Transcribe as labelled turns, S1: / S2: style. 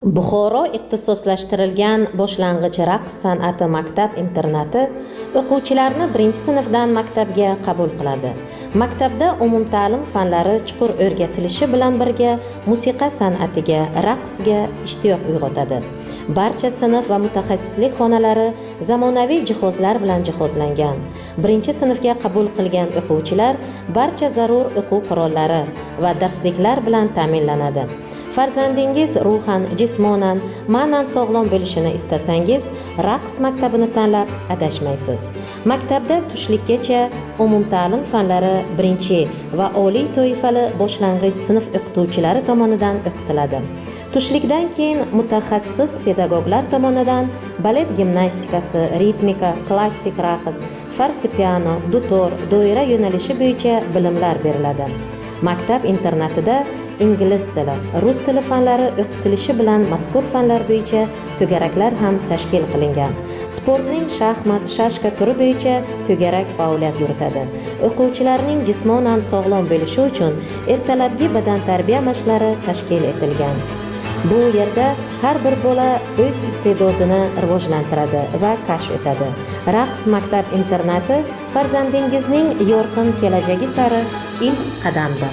S1: Buxoro ixtisoslashtirilgan boshlang'ich raqs san'ati maktab-internati o'quvchilarni birinchi sinfdan maktabga qabul qiladi. Maktabda umumta'lim fanlari chuqur o'rgatilishi bilan birga musiqa san'atiga, raqsga ishtiyoq uyg'otadi. Barcha sinf va mutaxassislik xonalari zamonaviy jihozlar bilan jihozlangan. Birinchi sinfga qabul qilgan o'quvchilar barcha zarur o'quv qurollari va darsliklar bilan ta'minlanadi. Farzandingiz ruhan, jismonan, ma'nan sog'lom bo'lishini istasangiz, raqs maktabini tanlab adashmaysiz. Maktabda tushlikkacha umumta'lim fanlari birinchi va oliy toifali boshlang'ich sinf o'qituvchilari tomonidan o'qitiladi. Tushlikdan keyin mutaxassis pedagoglar tomonidan balet gimnastikasi, ritmika, klassik raqs, fortepiano, dutor, doira yo'nalishi bo'yicha bilimlar beriladi. Maktab internatida ingliz tili, rus tili fanlari o'qitilishi bilan mazkur fanlar bo'yicha to'garaklar ham tashkil qilingan. Sportning shaxmat, shashka turi bo'yicha to'garak faoliyat yuritadi. O'quvchilarning jismonan sog'lom bo'lishi uchun ertalabki badantarbiya mashqlari tashkil etilgan. Bu yerda har bir bola o'z iste'dodini rivojlantiradi va kashf etadi. Raqs maktab internati farzandingizning yorqin kelajagi sari ilk qadamdir.